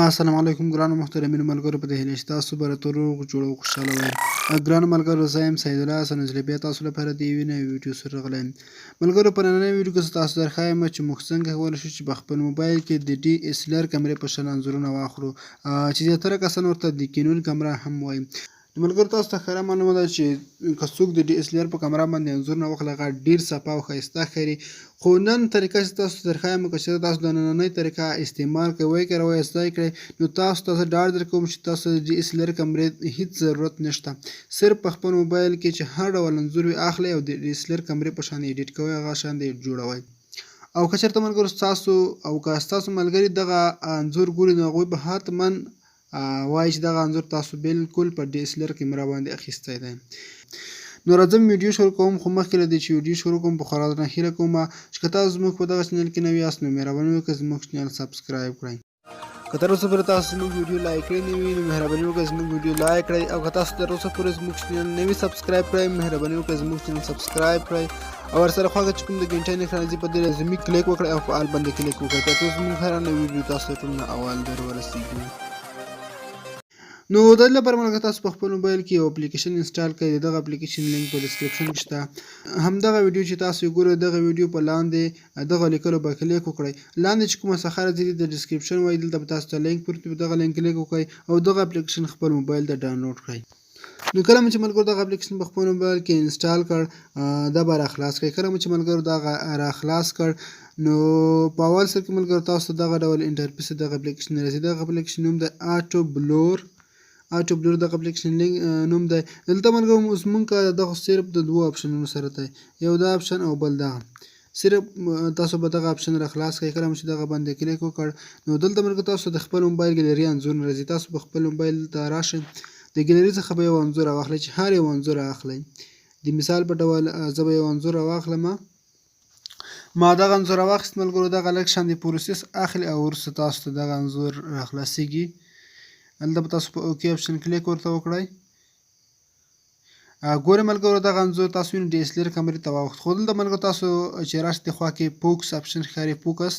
السلام علیکم ګرانو محترمینو ملګرو، په دې هیله چې تاسو به راته روغ جوړ او خوشحاله وئ. ګرانو ملګرو، زه یم سید الله حسن ځلې بیا تاسو لپاره د یوې نوې ویډیو سره راغلی یم. ملګرو، په نننۍ ویډیو کې زه تاسو درښایم چې موږ څنګه کولی شو چې په خپل موبایل کې د ډي اس ال ار کمرې په شان انځورونه واخلو، چې زیاتره کسان ورته د کینون کمره هم وایي. نو ملګرو، تاسو ته ښکاره معلومه ده چې که څوک د ډي اس ال ار په کمره باندې انځورونه واخلي، هغه ډیر صفا او ښایسته ښکاري. خو نن طریقه چې تاسو ته درښایم، که چېرته تاسو د نننۍ طریقه استعمال کړئ، ویې کاروئ، زده یې کړئ، نو تاسو ته زه ډاډ درکوم چې تاسو د ډي اس ال ار کمرې هیڅ ضرورت نشته. صرف په خپل موبایل کې چې هر ډول انځور وي اخلئ او د ډي اس ال ار کمرې په شان ایډیټ کوئ، هغه شان دی جوړوئ. او که چېرته ملګرو ستاسو او که ستاسو ملګري دغه انځور ګوري، نو هغوی به حتما وایي چې دغه انځور تاسو بالکل په ډي اس ال ار کیمره باندې اخیستی دی. نو راځم ویډیو شروع کوم، خو مخکې له دې چې ویډیو شروع کوم، په خورا درنه هیله کوم چې که تاسو زموږ په دغه چینل کې نوي یاست، نو مهرباني وکړئ زموږ چینل سبسکرایب کړئ. که تر اوسه پورې تاسو زموږ ویډیو لایک کړی نه وي، نو مهرباني وکړئ زموږ ویډیو لایک کړئ. او که تاسو تر اوسه پورې زموږ چینل نه وي سبسکرایب کړی، مهرباني وکړئ زموږ چینل سبسکرایب کړئ او ورسره خواږه چې کوم د ګنټې نښه راځي، په دې لازمي کلیک وکړئ او په آل باندې کلیک وکړئ، ترڅو زموږ هره نوې ویډیو تاسو ته ټول نه اول در ورسیږي. نو د دې لپاره ملګرو، تاسو په خپل موبایل کې یو اپلیکیشن انسټال کړئ. دغه اپلیکیشن لینک په ډیسکریپشن کې شته. همدغه ویډیو چې تاسو یې ګورئ، دغه ویډیو په لاندې دغه لیکلو به کلیک وکړئ. لاندې چې کومه صفحه راځي، د ډیسکریپشن وایي، دلته به تاسو ته لینک پروت وي، دغه لینک کلیک وکړئ او دغه اپلیکیشن خپل موبایل ته ډاونلوډ کړئ. نو کله مو چې ملګرو دغه اپلیکیشن په خپل موبایل کې انسټال کړ، دا به راخلاص کړئ. کله مو چې ملګرو دغه راخلاص کړ، نو په اول سر کې ملګرو تاسو ته دغه ډول انټرفیس دغه اپلیکیشن راځي. دغه اپلیکیشن نوم دی آټو بلور. آټو بلور دغه اپلیکیشن لینک نوم دی. دلته ملګرو اوس مونږ دغه صرف د دوو اپشنونو سره دی، یو دا اپشن او بل دغه. صرف تاسو به دغه اپشن را خلاص کړئ. کله مو چې دغه باندې کلیک وکړ، نو دلته ملګرو تاسو د خپل موبایل ګیلري انځور راځي. تاسو په خپل موبایل ته راشئ، د ګیلري څخه به یو انځور راواخلئ، چې هر یو انځور رااخلئ. د مثال په ډول زه به یو انځور راواخلم. ما دغه انځور راواخیست ملګرو. دغه لږ شان د پروسس اخلي او وروسته تاسو ته دغه انځور راخلاصیږي. دلته به تاسو په اوکی اپشن کلیک ورته وکړئ. ګورئ ملګرو، دغه انځور تاسو وینئ ډي اس ال ار کمرې ته واوښت. خو دلته ملګرو تاسو چې راشئ، د خوا کې فوکس اپشن ښکاري، فوکس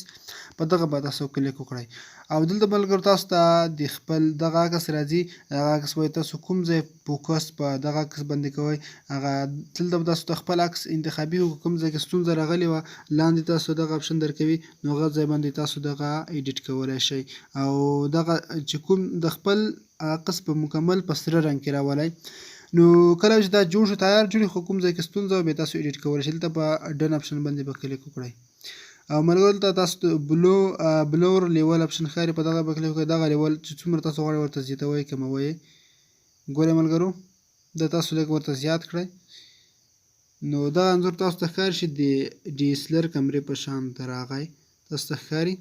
په دغه به تاسو کلیک وکړئ. او دلته ملګرو تاسو ته د خپل دغه عکس راځي. دغه عکس وایي تاسو کوم ځای فوکس په دغه عکس باندې کوئ، هغه دلته به تاسو ته خپل عکس انتخابي. کوم ځای کې ستونزه راغلې وه، لاندې تاسو دغه اپشن درکوي، نو هغه ځای باندې تاسو دغه ایډیټ کولی شئ او دغه چې کوم د خپل عکس په مکمل په سره رنګ کې راولئ. نو کله چې دا جوړ شو، تیار جوړ، خو کوم ځای کې ستونزه وه، بیا تاسو ایډیټ کولی شئ. دلته په ډن اپشن باندې به کلیک وکړئ او ملګرو دلته تاسو بلور لیول اپشن ښکاري، په دغه به کلیک وکړئ. دغه لیول چې څومره تاسو غواړئ ورته زیاتوئ، کموئ. ګورئ ملګرو، دا تاسو لږ ورته زیات کړئ، نو دا انځور تاسو ته ښکاري چې د ډي اس ال ار کمرې په شان ته راغی، تاسو ته ښکاري.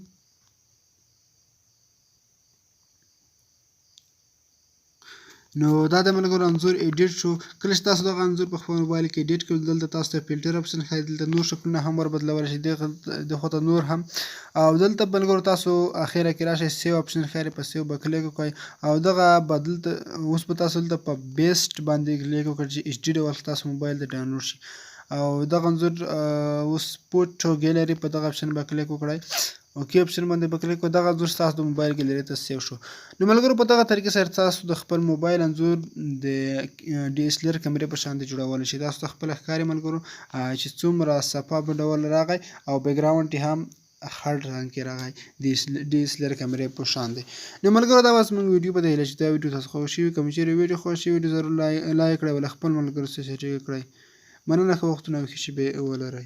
نو دا د ملګرو انځور ایډیټ شو. کله چې تاسو دغه انځور په خپل موبایل کې ایډیټ کړئ، دلته تاسو ته فلټر اپشن ښایي، دلته نور شکلونه هم ور بدلولی شئ دغه ته نور هم. او دلته ملګرو تاسو اخیره کې راشئ، سیو اپشن ښکاري، په سیو به کلیک وکړئ او دغه بدل اوس به تاسو دلته په بیسټ باندې کلیک وکړئ چې ایچ ډي ډول تاسو موبایل ته ډاونلوډ شي. او دغه انځور اوس پوټ ټو ګیلري په دغه اپشن به کلیک وکړئ، اوکی اپشن باندې به کلیک وکړئ. دغه انځور ستاسو د موبایل ګیلري ته سیو شو. نو ملګرو، په دغه طریقې سره تاسو د خپل موبایل انځور د ډي اس ال ار کمرې په شان دی جوړولی شئ. تاسو ته خپله ښکاري ملګرو چې څومره صفا په ډول راغی او بیکګراونډ یې هم خړ رنګ کې راغی، د ډي اس ال ار کمرې په شان دی. نو ملګرو، دا وه زموږ ویډیو. په دې هیله چې دا ویډیو تاسو خوښ شوي. که مو چیرې ویډیو خوښ شي، ویډیو ضرور لایک کړئ او له خپل ملګرو سره شریک کړئ. مننه، ښه وختونه او ښې شېبې ولرئ.